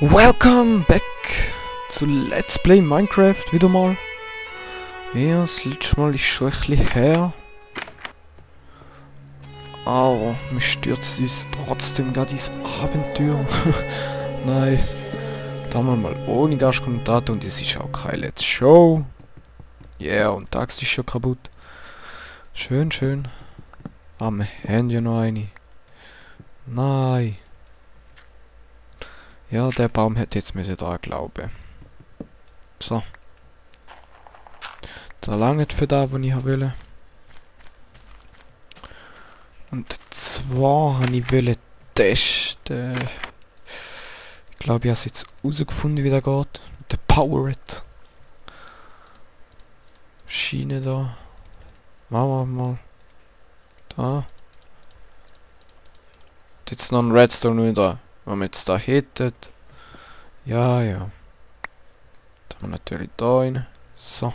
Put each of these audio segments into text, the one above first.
Welcome back zu Let's Play Minecraft wieder mal. Ja, das letzte Mal ist schon ein bisschen her. Aber wir stürzen uns trotzdem gerade ins Abenteuer. Nein. Da haben wir mal ohne Gastkommentator und es ist auch kein Let's Show. Ja, yeah, und die Axt ist schon kaputt. Schön, schön. Ah, wir haben ja noch eine. Nein. Ja, der Baum hätte jetzt müssen dran glauben. So. Da langt für da, wo ich will. Und zwar habe ich testen. Ich glaube, ich habe es jetzt herausgefunden, wie der geht. Mit der Powered Schiene da. Machen wir mal. Da. Und jetzt noch ein Redstone wieder. Wenn wir jetzt da hätten. Ja, ja. Da haben wir natürlich da rein. So.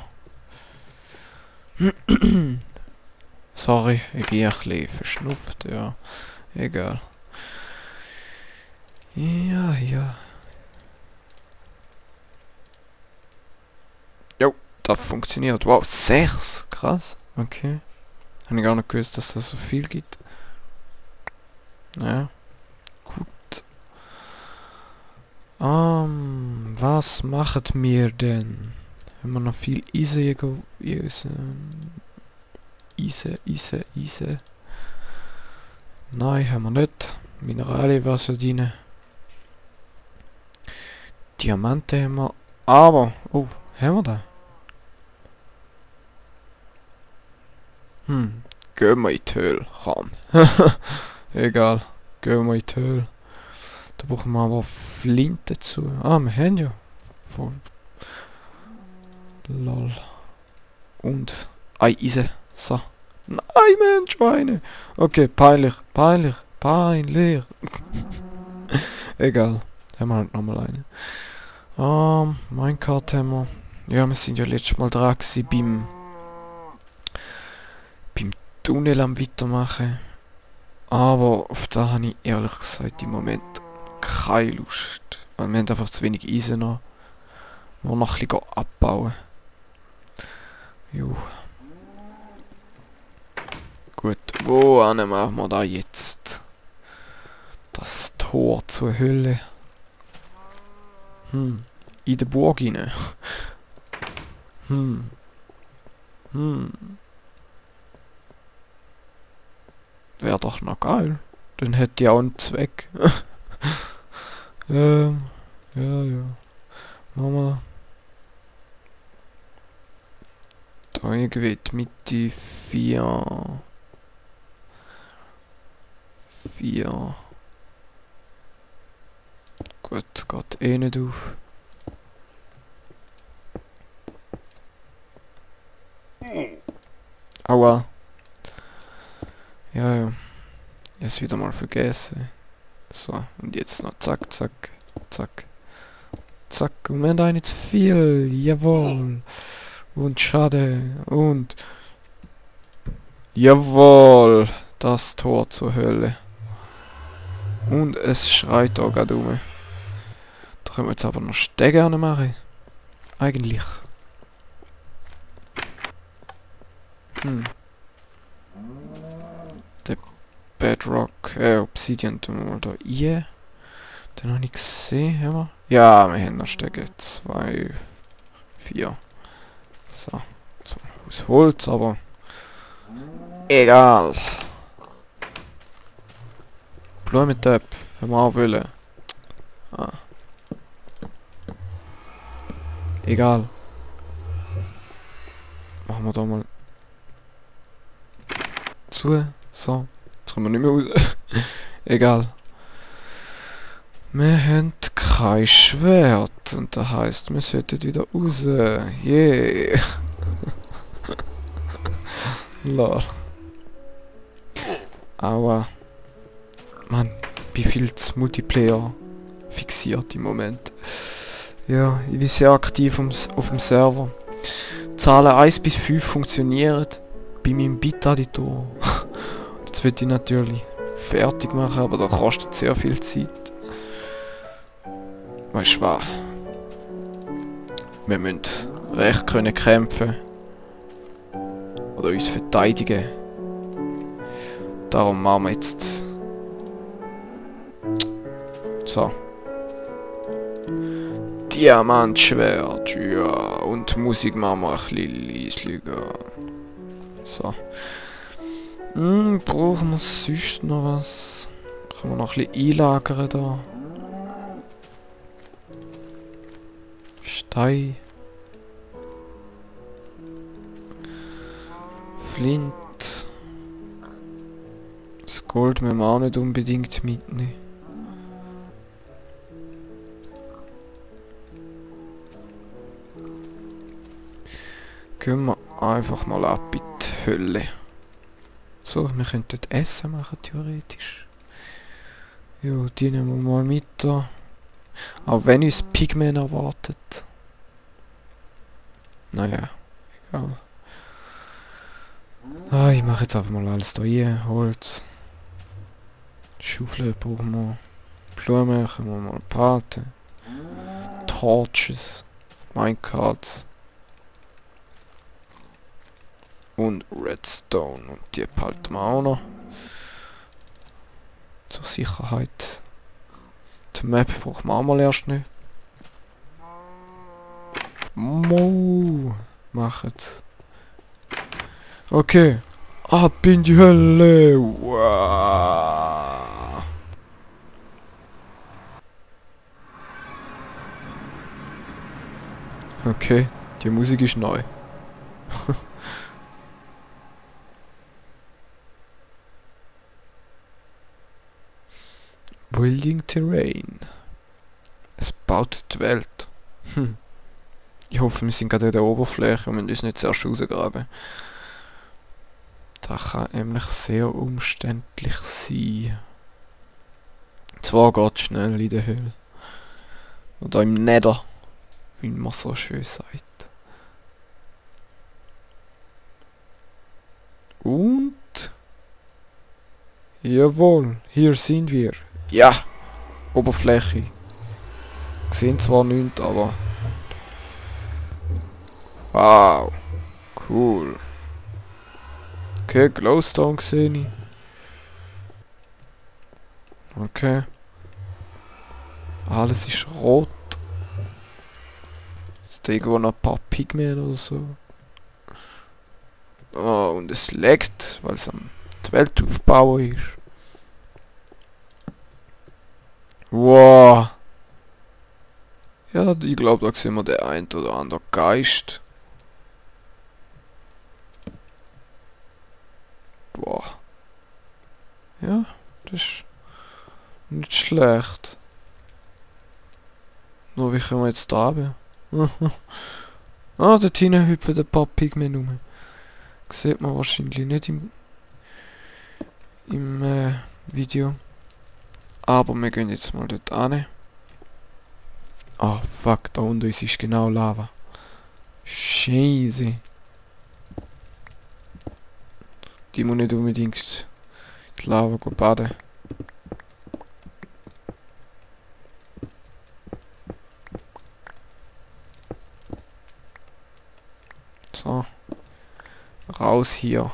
Sorry, ich bin ein bisschen verschnupft, ja. Egal. Ja, ja. Jo, das funktioniert. Wow, 6. Krass. Okay. Habe ich gar nicht gewusst, dass das so viel gibt. Ja. Gut. Was machen wir denn? Haben wir noch viel Eisen. Eisen. Nein, haben wir nicht. Mineralien, was verdienen. Diamanten haben wir. Aber, oh, haben wir da? Gehen wir in die Höhle. Komm. Egal. Gehen wir in die Höhle. Da brauchen wir aber Flinte zu. Ah, wir haben ja. Voll. Lol. Und Eisen. So. Nein, Mensch, Schweine. Okay, peinlich. Egal. Haben wir halt nochmal eine. Minecart haben wir. Ja, wir sind ja letztes Mal dran gewesen beim Tunnel am Weitermachen. Aber auf da habe ich ehrlich gesagt im Moment keine Lust. Weil wir haben einfach zu wenig Eisen noch. Wir noch ein bisschen abbauen. Jo. Gut, wo machen wir da jetzt? Das Tor zur Hölle. In der Burg rein. Wäre doch noch geil. Dann hätte ich auch einen Zweck. Ja. Mama. Da irgendwie die Mitte 4. Gut, geht eh nicht auf. Aua. Ja. Jetzt wieder mal vergessen. So, und jetzt noch zack. Und wir haben da nicht zu viel. Jawohl. Und schade. Und... Jawohl. Das Tor zur Hölle. Und es schreit da gerade um. Da können wir jetzt aber noch Stege machen. Eigentlich. Der Bedrock, Obsidian tun wir mal da rein. Den noch nicht gesehen, haben wir? Ja, wir haben noch Stege. 2, 4. So. Aus Holz, aber... Egal. Blumentöpfe, haben wir auch wollen. Egal. Machen wir da mal zu. So. Jetzt kommen wir nicht mehr raus. Egal. Wir haben kein Schwert. Und das heisst, wir sollten wieder raus. Yeah. Lol. Aua. Mann, wie viel Multiplayer fixiert im Moment. Ja, ich bin sehr aktiv auf dem Server. Zahlen 1 bis 5 funktionieren bei meinem Bit-Editor. Das will ich natürlich fertig machen, aber das kostet sehr viel Zeit. Weißt du was? Wir müssen recht können kämpfen. Oder uns verteidigen. Darum machen wir jetzt... So. Diamantschwert, ja. Und Musik machen wir ein bisschen leislicher. So. Brauchen wir sonst noch was? Können wir noch ein bisschen einlagern da? Stein. Flint. Das Gold müssen wir auch nicht unbedingt mitnehmen. Gehen wir einfach mal ab in die Hölle. So, wir könnten Essen machen, theoretisch. Jo, die nehmen wir mal mit da. Auch wenn uns Pigmen erwartet. Naja, egal. Ah, ich mache jetzt einfach mal alles da rein. Holz. Schaufel brauchen wir. Blumen können wir mal braten. Torches. Minecarts. Und Redstone. Und die behalten wir auch noch. Zur Sicherheit. Die Map brauchen wir auch mal erst nicht. Mo. Machen's. Okay. Ab in die Hölle. Wow. Okay. Die Musik ist neu. Building Terrain. Es baut die Welt. Ich hoffe, wir sind gerade an der Oberfläche und müssen uns nicht zuerst rausgraben. Das kann nämlich sehr umständlich sein. Zwar geht es schnell in der Höhle. Oder im Nether, wie man so schön sagt. Und... Jawohl, hier sind wir. Ja! Oberfläche. Sehen zwar nichts, aber... Wow! Cool. Okay, Glowstone sehe ich. Okay. Alles ist rot. Ist da irgendwo noch ein paar Pigmen oder so. Oh, und es leckt, weil es am die Welt aufbauen ist. Wow. Ja, ich glaube, da sehen wir den ein oder andere Geist. Boah. Ja, das ist nicht schlecht. Nur wie können wir jetzt da haben? Ah, dort hinten hüpfen ein paar Pigmen rum. Sieht man wahrscheinlich nicht im Video. Aber wir gehen jetzt mal dort hin. Ah, fuck, da unten ist genau Lava. Scheiße. Die muss nicht unbedingt die Lava baden. So. Raus hier.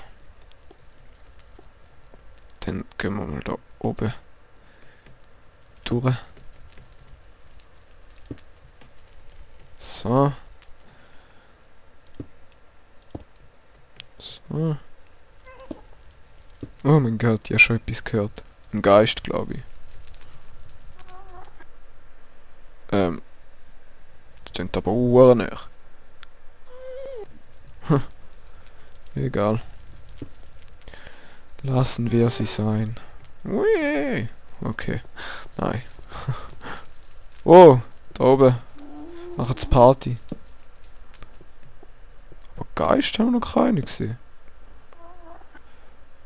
Dann gehen wir mal da oben durch. So. So. Oh mein Gott, ich habe schon etwas gehört. Ein Geist, glaube ich. Das klingt aber uernäher. Egal. Lassen wir sie sein. Ui. Okay. Nein. Oh, da oben. Machen's Party. Aber Geist haben wir noch keine gesehen.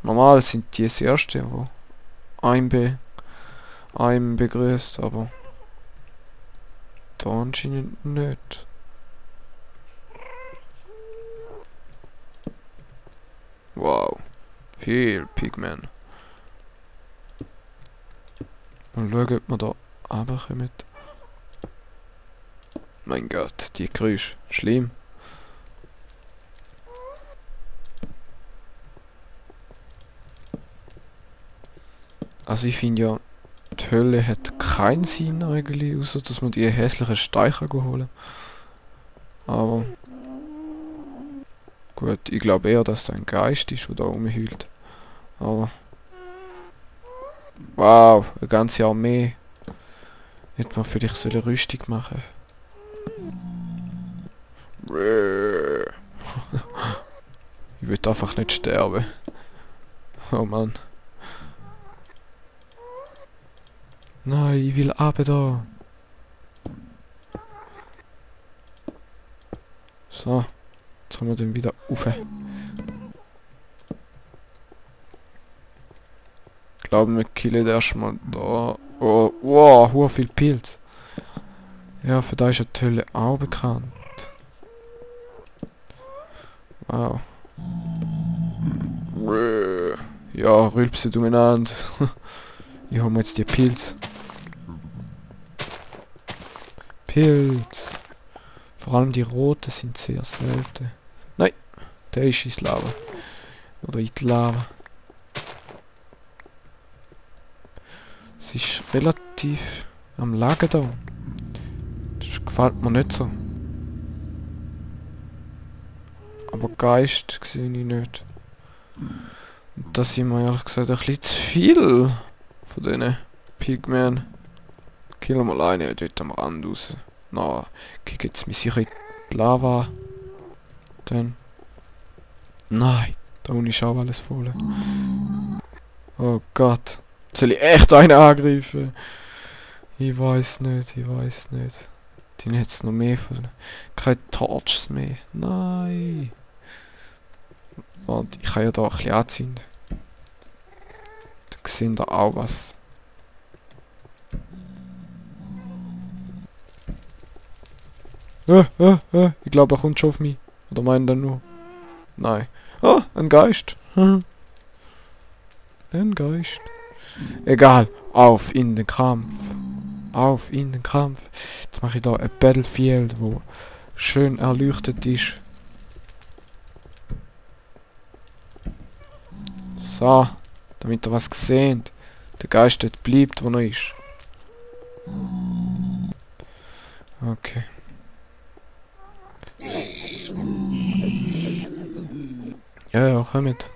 Normal sind die das erste, wo einem begrüßt, aber da anscheinend nicht. Wow. Viel Pigmen. Mal schauen, ob wir da runterkommen. Mein Gott, die Geräusche. Schlimm. Also ich finde ja, die Hölle hat keinen Sinn eigentlich, außer dass man die hässlichen Steicher holen. Aber gut, ich glaube eher, dass da ein Geist ist, der da rumheult. Aber wow, eine ganze Armee. Hätte man vielleicht so eine Rüstung machen. Ich will einfach nicht sterben. Oh Mann. Nein, ich will runter da. So. Jetzt haben wir den wieder rauf. Ich glaube, wir killen erstmal da. Oh, wow, hu viel Pilz. Ja, für da ist ja die Hölle auch bekannt. Wow. Ja, rülpse du umeinander. Ich hol mir jetzt die Pilz. Pilz. Vor allem die roten sind sehr selten. Nein, der ist ins Lava. Oder in die Lava. Es ist relativ am Lagen da. Das gefällt mir nicht so. Aber Geist sehe ich nicht. Und das sind mir ehrlich gesagt ein bisschen zu viel von diesen Pigmen. Killen wir alleine dort am Rand raus. Na, kick jetzt mich sicher in die Lava. Dann. Nein, da unten ist auch alles voll. Oh Gott. Soll ich echt einen angreifen? Ich weiß nicht, ich weiß nicht. Den hätt's noch mehr von. Keine Torches mehr. Nein. Und ich kann ja da ein bisschen anzünden. Da sehen da auch was. Ich glaube, er kommt schon auf mich. Oder meint er nur? Nein. Oh, ein Geist. Ein Geist. Egal. Auf in den Kampf. Auf in den Kampf. Jetzt mache ich da ein Battlefield, wo schön erleuchtet ist. So. Damit ihr was seht. Der Geist dort bleibt, wo er ist. Okay. Ja, kommt.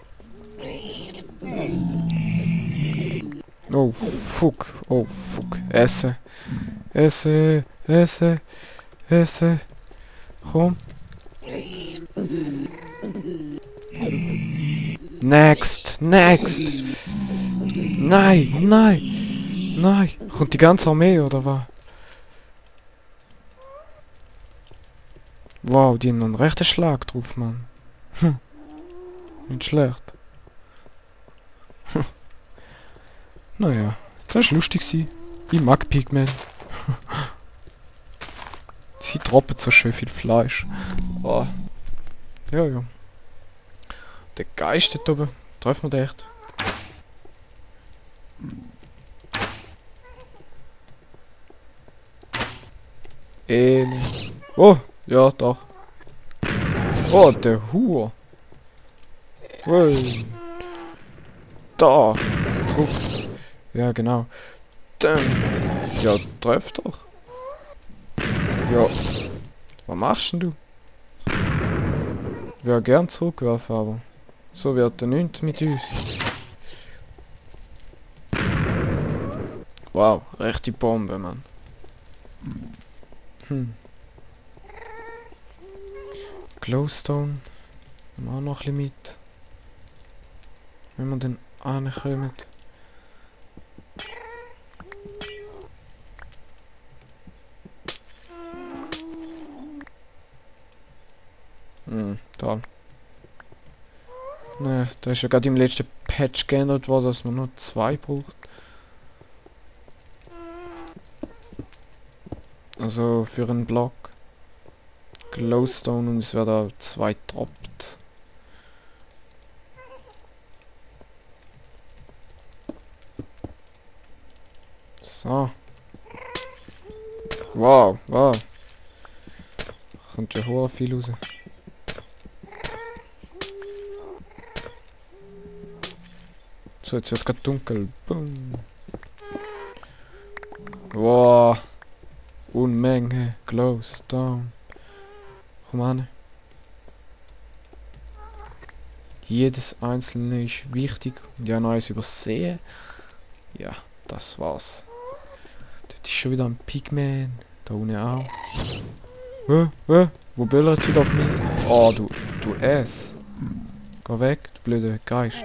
Oh, fuck. Oh, fuck. Essen. Essen. Essen. Essen. Komm. Next. Next. Nein. Nein. Nein. Kommt die ganze Armee, oder was? Wow, die haben noch einen rechten Schlag drauf, Mann. Nicht schlecht. Naja, das war lustig gewesen. Ich mag Pigmen. Sie droppen so schön viel Fleisch. Oh. Ja, ja. Der Geist dort oben. Treffen wir den echt? Oh, ja, doch. Oh, der Hure. Hey. Da. Zurück. Ja, genau. Dann. Ja, treff doch. Ja. Was machst denn du? Ich wäre gern zurückwerfen, aber so wird er nichts mit uns. Wow, rechte Bombe, Mann. Glowstone. Haben wir auch noch ein bisschen mit. Wenn wir dann ankommen. Toll. Ne, da ist ja gerade im letzten Patch geändert worden, dass man nur 2 braucht. Also für einen Block. Glowstone und es wird da 2 droppt. So. Wow, wow. kommt ja hoher viel raus. So, jetzt wird es gerade dunkel. Boom. Wow. Unmenge. Glowstone. Komm an. Jedes einzelne ist wichtig. Und ja, neues übersehen. Ja, das war's. Dort ist schon wieder ein Pigman. Da unten auch. Wo böllert wieder auf mich? Oh, du Ass. Geh weg, du blöder Geist.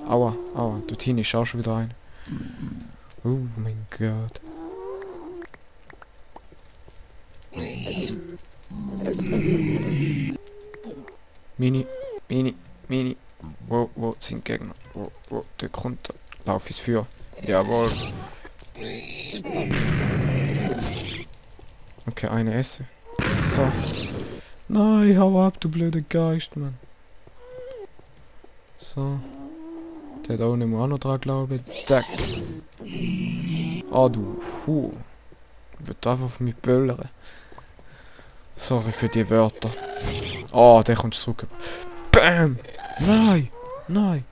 Aua, aua. Dort hinten ist auch schon wieder ein. Oh mein Gott. Mini. Wo sind Gegner? Wo, der kommt. Lauf ins Feuer. Jawohl. Okay, eine essen. So. Nein, hau ab, du blöder Geist, Mann. So. Der da unten muss auch noch dran glauben. Zack. Ah, du. Wird einfach auf mich böllern. Sorry für die Wörter. Oh, der kommt zurück. Bam! Nein! Nein!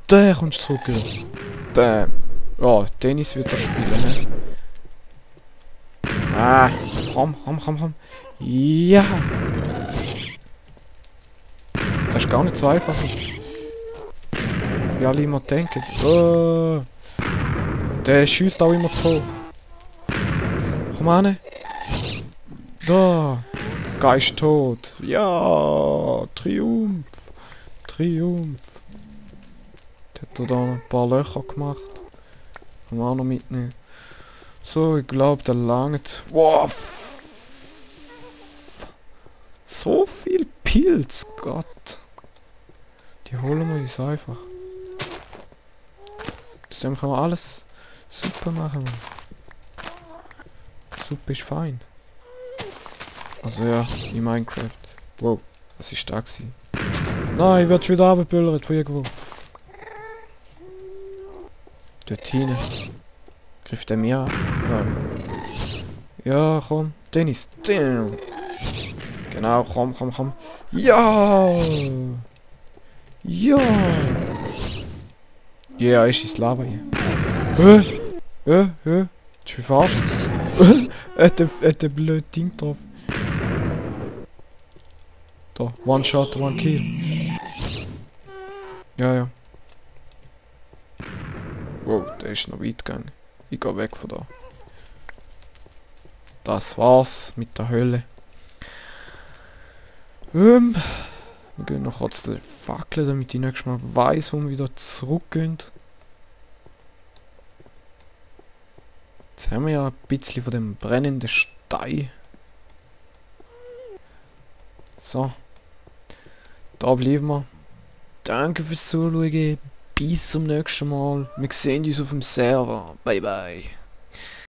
Der kommt zurück. Bam! Oh, Tennis wird er spielen, ne? Ah! Komm! Ja! Das ist gar nicht so einfach. Wie alle immer denken. Oh. Der schießt auch immer zu hoch. Komm an! Da! Geist tot! Ja! Triumph! Triumph! Der hat da ein paar Löcher gemacht. Kann man auch noch mitnehmen. So, ich glaube, der langt. Wow! So viel Pilz! Gott! Die holen wir uns einfach. Deswegen kann man alles super machen. Suppe ist fein. Also ja, in Minecraft. Wow, was ist da gewesen? Nein, ich werde schon wieder runtergebüllert von irgendwo. Dort hinten. Griff der mir an? Nein. Ja, komm. Dennis. Damn. Genau, komm. Ja! Ja! Ja, ist ins Lava hier. Ich bin verarscht. Hat ein blödes Ding drauf. Da, one shot, one kill. Ja. Wow, der ist noch weit gegangen. Ich geh weg von da. Das war's mit der Hölle. Wir gehen noch kurz die Fackel, damit ich nächstes Mal weiss, wo wir wieder zurückgehen. Jetzt haben wir ja ein bisschen von dem brennenden Stein. So. Da bleiben wir. Danke fürs Zuschauen. Bis zum nächsten Mal. Wir sehen uns auf dem Server. Bye bye.